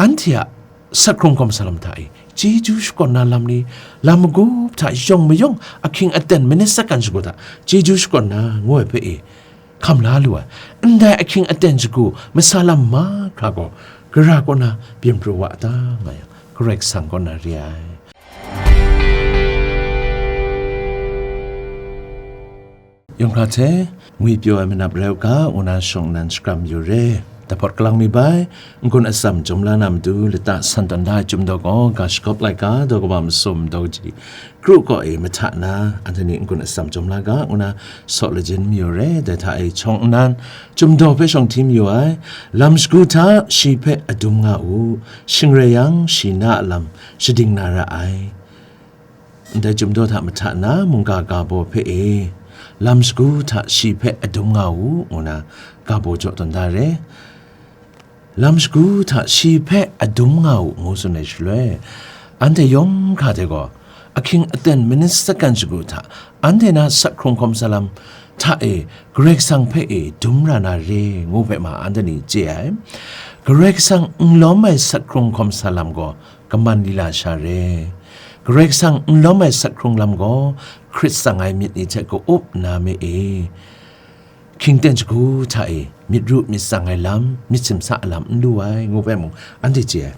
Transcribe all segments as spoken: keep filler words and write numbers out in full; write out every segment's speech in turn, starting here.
anhte a sak hkrung hkawm sa lam hta e, chyeju shakawn na lam ni, lam magup hta yawng mayawng ahkying aten manit sakan shagu hta chyeju shakawn na ngu ai hpe e, hkam la lu ai. Ndai ahkying aten shagu masa lam mahkra gaw, gara kaw na byin pru wa ta nga yang, Karai Kasang kaw na re ai. Yawng hkra hte, ngwi pyaw ai manap rai u ga, ngu na shawng nnan shakram yu re. Dahpawt kalang mi bai, n-gun atsam jawm la na matu, lata san tawn da ai Chyum daw gaw, ga shagawp laika, daw kaba masum daw ji, kru kaw e mahta na, anhte ni n-gun atsam jawm la ga, ngu na saw lajin mayu re. Dai hta e, shawng nnan, Chyum daw hpe shawng hti mayu ai, lam shagu hta shi hpe adum nga u, shing rai yang, shi na a lam shading na ra ai. Ndai Chyum daw hta mahta na mungga ga baw hpe e, lam shagu hta shi hpe adum nga u, ngu na ga baw jaw tawn da re. Lam shagu hta shi hpe adum nga u, ngu tsun ai shaloi, anhte yawng hkra hte gaw, ahkying aten manit sakan shagu hta, anhte na sak hkrung hkawm sa lam hta e, Karai Kasang hpe e dum ra na re, ngu hpe ma anhte ni chye ai. Karai Kasang n lawm ai sak hkrung hkawm sa lam gaw, kaman lila sha re. Karai Kasang n lawm ai sak hkrung lam gaw, hkrit tsang ai myit ni hte ka-up na me e, hkying ten shagu hta e, myit ru myit tsang ai lam, myit simsa a lam n lu ai, ngu hpe mung, anhte chye ai.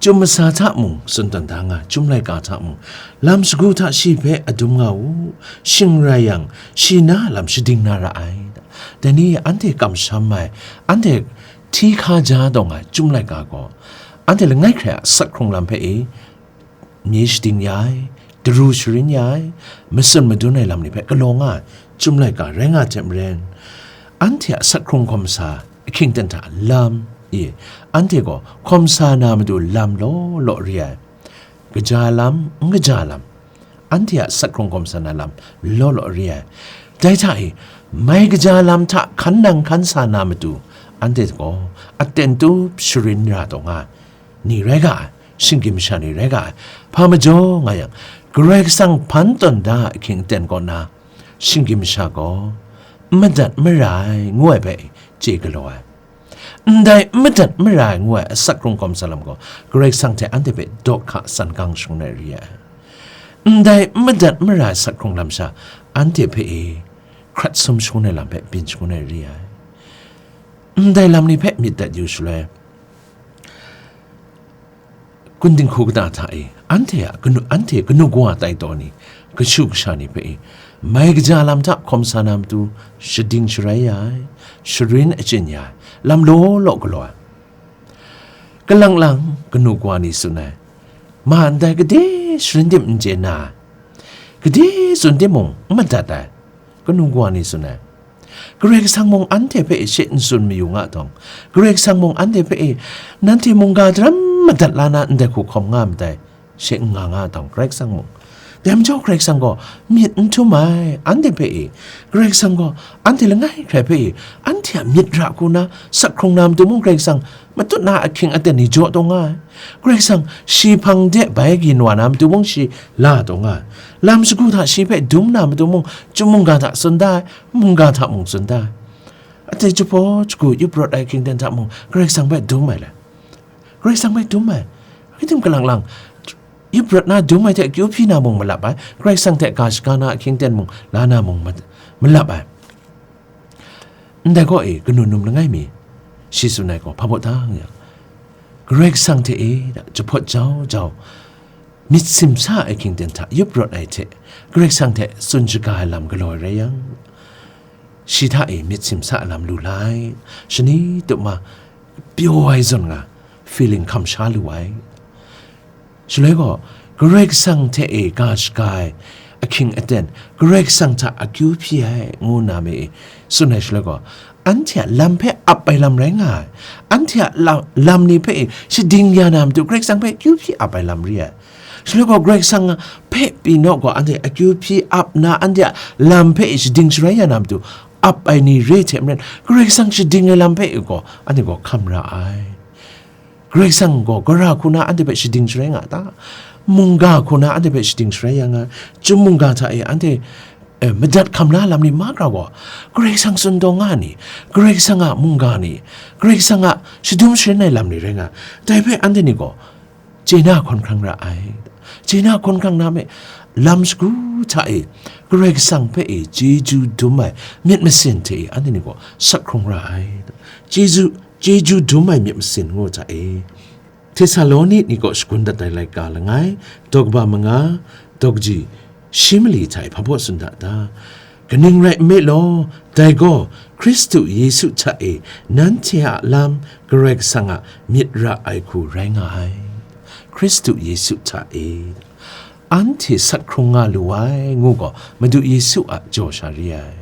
Chyum masa hta mung, tsun tawn da nga, Chyum laika hta mung, lam shagu hta shi hpe adum nga u, shing rai yang, shi na a lam shading na ra ai. Dai ni anhte kamsham ai, anhte hti hkaja dawng ai Chyum laika gaw, anhte langai hkrai a sak hkrung lam hpe e, mi shading ya ai, daru sharin ya ai, matsun madun ai lam ni hpe galaw nga ai Chyum laika rai nga ai hte maren, anhte a sak hkrung hkawm sa ahkying ten hta lam e, anhte gaw hkawm sa na matu lam law law re ai, kaja lam, n kaja lam, anhte a sak hkrung hkawm sa na lam law law re ai. Dai hta e, mai kaja lam hta hkan nang hkan sa na matu, anhte gaw aten tup sharin ra taw nga ai ni rai ga ai, shinggyim masha ni rai ga ai. Hpa majaw nga yang, Karai Kasang hpan tawn da ai ahkying aten kaw na, shinggyim masha gaw n madat n mara ai ngu ai hpe chye galaw ai. Ndai n madat n mara ai ngu ai asak hkrung hkawm sa lam gaw, Karai Kasang hte anhte hpe daw hka san gang shangun ai re ai. Ndai n madat n mara ai asak hkrung lam sha, anhte hpe e hkrat sum shangun ai lam hpe byin shangun ai re ai. Ndai lam ni hpe myit dat yu shaloi, kun dinghku kata hta e, anhte a kanu, anhte kanu kawa tai taw ni, kashu kasha ni hpe e, mai kaja lam hta hkawm sa na matu, shading sharai ya ai, sharin achyin ya ai, lam law law galaw ai. Kalang lang kanu kawa ni tsun ai, ma ndai gade sharin tim n chye na ai, gade tsun timung n madat ai, kanu kawa ni tsun ai. Karai Kasang mung anhte hpe she n tsun mayu nga tawng, Karai Kasang mung anhte hpe e, nanhte mungga daram madat la na ndai hku hkawm nga madai, she n nga nga tawng, Karai Kasang mung dai majaw Karai Kasang gaw myit n htum ai, anhte hpe e, Karai Kasang gaw anhte langai hkrai hpe e, anhte a myit ra hku na sak hkrung na matu mung Karai Kasang matut na ahkying aten ni jaw taw nga ai. Karai Kasang shi hpang de bai ginwa na matu mung shi la taw nga ai. Lam shagu hta shi hpe dum na matu mung, Chyum mungga hta tsun da ai, mungga hta mung tsun da ai. Anhte jahpaw jagu yup rawt ai ahkying ten hta mung, Karai Kasang hpe dum ai le. Karai Kasang hpe dum ai. Hkritim kalang lang, yup rawt na dum ai hte akyu hpyi na mung malap ai. Karai Kasang hte ga shaga na ahkying ten mung la na mung ma-, malap ai. Ndai gaw e, kanu num langai mi, shi tsun ai gaw, hpa baw ta nga yang, Karai Kasang hte e, da, jahpawt jau jau, myit simsa ai ahkying ten hta yup rawt ai hte, Karai Kasang hte tsun shaga ai lam galaw ai rai yang, shi hta e myit simsa ai lam lu lai, shani tup ma, pyaw ai zawn nga, feeling hkam sha lu ai. Shaloi gaw, Karai Kasang hte e ga shaga ai, ahkying aten, Karai Kasang hta akyu hpyi ai, ngu nna me e tsun ai shaloi gaw, anhte a lam hpe ap ai lam rai nga ai, anhte a la-, lam ni hpe e shading ya na matu, Karai Kasang hpe akyu hpyi ap ai lam re ai. Shaloi gaw, Karai Kasang hpe pyi naw gaw, anhte akyu hpyi ap na, anhte a lam hpe e shading sharai ya na matu, ap ai ni re hte maren, Karai Kasang shading ai lam hpe e gaw, anhte gaw hkam ra ai. Karai Kasang gaw gara hku na anhte hpe shading sharai nga ta? Mungga hku na anhte hpe shading sharai ya nga ai. Chyum mungga hta e anhte e, madat hkam la lam ni mahkra gaw, Karai Kasang tsun taw nga ni, Karai Kasang a mungga ni, Karai Kasang a shadum sharin ai lam ni rai nga, dai hpe anhte ni gaw, chye na hkawn hkrang ra ai. Chye na hkawn hkrang na me, lam shagu hta e, Karai Kasang hpe e chyeju dum ai myit masin hte e anhte ni gaw sak hkrung ra ai. Chyeju, chyeju dum ai myit masin ngu hta e, Htesaloni ni kaw shagun dat ai laika langai, daw kaba manga, daw kaji shi mali hta e hpa baw tsun da ta? Kaning rai nme law, dai gaw Hkristu Yesu hta e nanhte a lam Karai Kasang a myit ra ai hku rai nga ai. Hkristu Yesu hta e anhte sak hkrung nga lu ai, ngu gaw Madu Yesu a jaw sha re ai.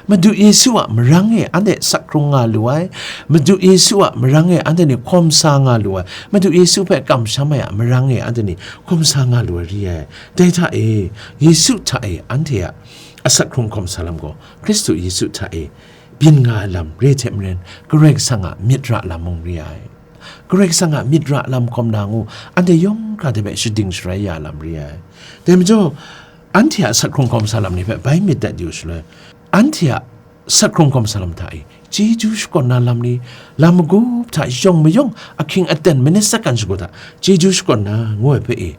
Madu Yesu a marang e anhte sak hkrung nga lu ai, Madu Yesu a marang e anhte ni hkawm sa nga lu ai, Madu Yesu hpe kamsham ai a marang e anhte ni hkawm sa nga lu ai re ai. Dai hta e, Yesu hta e anhte a asak hkrung hkawm sa lam gaw, Hkristu Yesu hta e byin nga ai lam re hte maren, Karai Kasang a myit ra lam mung re ai. Karai Kasang a myit ra lam hkawm na ngu, anhte yawng hkra de hpe shading sharai ya lam re ai. Dai majaw, anhte a asak hkrung hkawm sa lam ni hpe bai myit dat yu shaloi, anhte a asak hkrung hkawm sa lam hta e, chyeju shakawn na lam ni, lam magup hta yawng mayawng ahkying aten manit sakan shagu hta chyeju shakawn na ngu ai hpe e,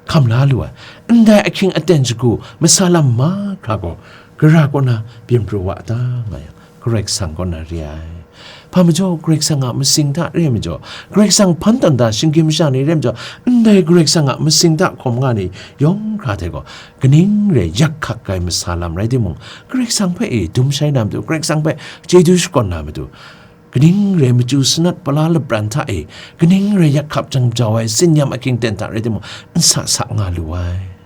hkam la lu ai. Ndai ahkying aten shagu masa lam mahkra gaw, gara kaw na byin pru wa ta nga yang, Karai Kasang kaw na re ai. Hpa majaw, Karai Kasang a masing hta re ai majaw, Karai Kasang hpan tawn da shinggyim masha ni re ai majaw, ndai Karai Kasang a masing hta hkawm nga ni yawng hkra hte gaw, kaning re yak hkak ai masa lam rai timung, Karai Kasang hpe e dum shai na matu, Karai Kasang hpe chyeju shakawn na matu, kaning re machyu sanat pala lapran hta e, kaning re yak hkap jang jau ai tsin-yam ahkying ten hta rai timung, n sa sa nga lu ai.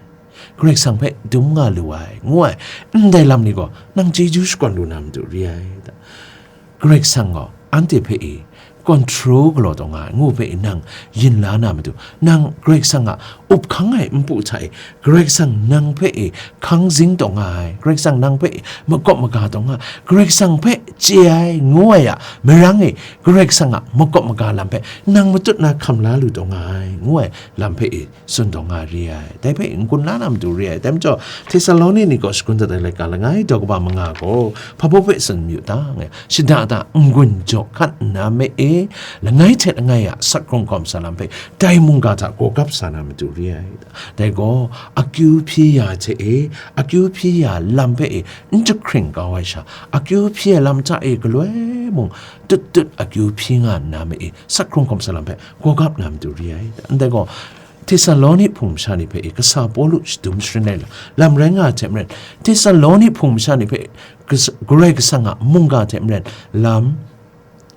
Karai Kasang hpe dum nga lu ai, ngu ai, ndai lam ni gaw nang chyeju shakawn lu na matu re ai. Karai Kasang gaw anhte hpe e control galaw taw nga ai, ngu hpe e nang yin la na matu, nang Karai Kasang a up hkang ai npu hta e, Karai Kasang nang hpe e hkang zing taw nga ai, Karai Kasang nang hpe e makawp maga taw nga ai, Karai Kasang hpe chye ai, ngu ai a marang e, Karai Kasang a makawp maga lam hpe nang matut na hkam la lu taw nga ai, ngu ai lam hpe e tsun taw nga re ai. Dai hpe n-gun la na matu re ai. Dai majaw, Htesaloni ni kaw shagun dat ai laika langai daw kaba manga gaw, hpa baw hpe tsun mayu ta, nga, shada da n-gun jaw hkat nna me e, langai hte langai a asak hkrung hkawm sa lam hpe, dai mungga hta gawgap sa na matu re ai. Dai gaw, akyu hpyi ya hte e, akyu hpyi ya lam hpe e, n jahkring kau ai sha, akyu hpyi ai lam hta e galoi mung, tut tut akyu hpyi nga nna me e, asak hkrung hkawm sa lam hpe gawgap na matu re ai. Ndai gaw, Htesaloni hpung masha ni hpe e kasa Pawlu shadum sharin ai lam rai nga ai hte maren, Htesaloni hpung masha ni hpe kas-, Karai Kasang a mungga hte maren lam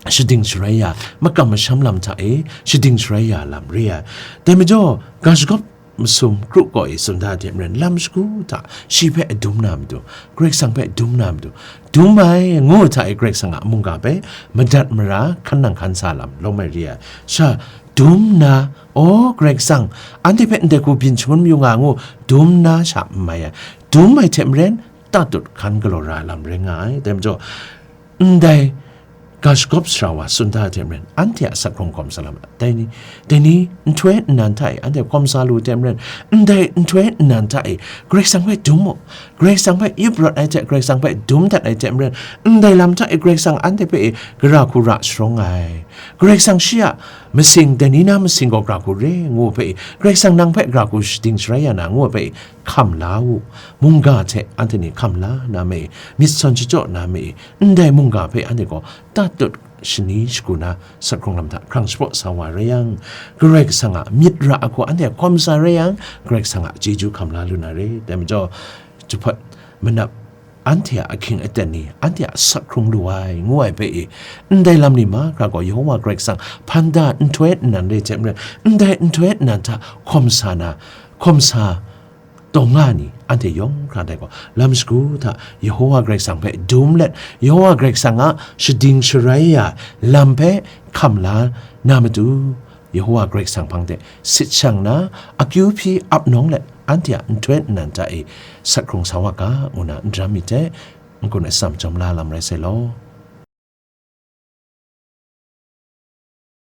shading sharai ya, makam masham lam hta e shading sharai ya lam re ai. Dai majaw, ga shagawp masum kru kaw e tsun da ai hte maren, lam shagu hta shi hpe adum na matu, Karai Kasang hpe dum na matu, dum ai ngu hta e Karai Kasang a mungga hpe madat mara hkan nang hkan sa lam lawm ai re ai. Sha, dum nna, aw, Karai Kasang, anhte hpe ndai hku byin shangun mayu nga ngu, dum nna sha n mai ai. Dum ai hte maren, tatut hkan galaw ra ai lam rai nga ai. Dai majaw, ndai ga shagawp sara wa tsun da ai hte maren, anhte a asak hkrung hkawm sa lam, dai ni, dai ni nhtoi nnan hta e anhte hkawm sa lu ai hte maren, ndai nhtoi nnan hta e Karai Kasang hpe dum mu, Karai Kasang hpe yup rawt ai hte, Karai Kasang hpe dum dat ai hte maren, ndai lam hta e Karai Kasang anhte hpe e gara hku ra sharawng ai. Karai Kasang shi a masing, dai ni na masing gaw gara hku re ngu hpe e, Karai Kasang nang hpe gara hku shading sharai ya na ngu hpe e, hkam la u, mungga hte anhte ni hkam la na me e, myit sawn shachyaw na me e, ndai mungga hpe anhte gaw tatut shani shagu na, asak hkrung lam hta hkrang shapraw sa wa rai yang, Karai Kasang a myit ra ai hku anhte hkawm sa rai yang, Karai Kasang a chyeju hkam la lu na re. Dai majaw, jahpawt manap, anhte a ahkying aten ni anhte a asak hkrung lu ai, ngu ai hpe e, ndai lam ni mahkra gaw Yehowa Karai Kasang hpan da nhtoi nnan re hte maren, ndai nhtoi nnan hta hkawm sa na, hkawm sa taw nga ni, anhte yawng hkra dai gaw, lam shagu hta Yehowa Karai Kasang hpe dum let, Yehowa Karai Kasang a shading sharai ya lam hpe hkam la na matu, Yehowa Karai Kasang hpang de sit shang na, akyu hpyi ap nawng let, anhte a nhtoi nnan hta e asak hkrung sa wa ga, ngu na n daram myit hte, n-gun atsam jawm la lam rai sai law.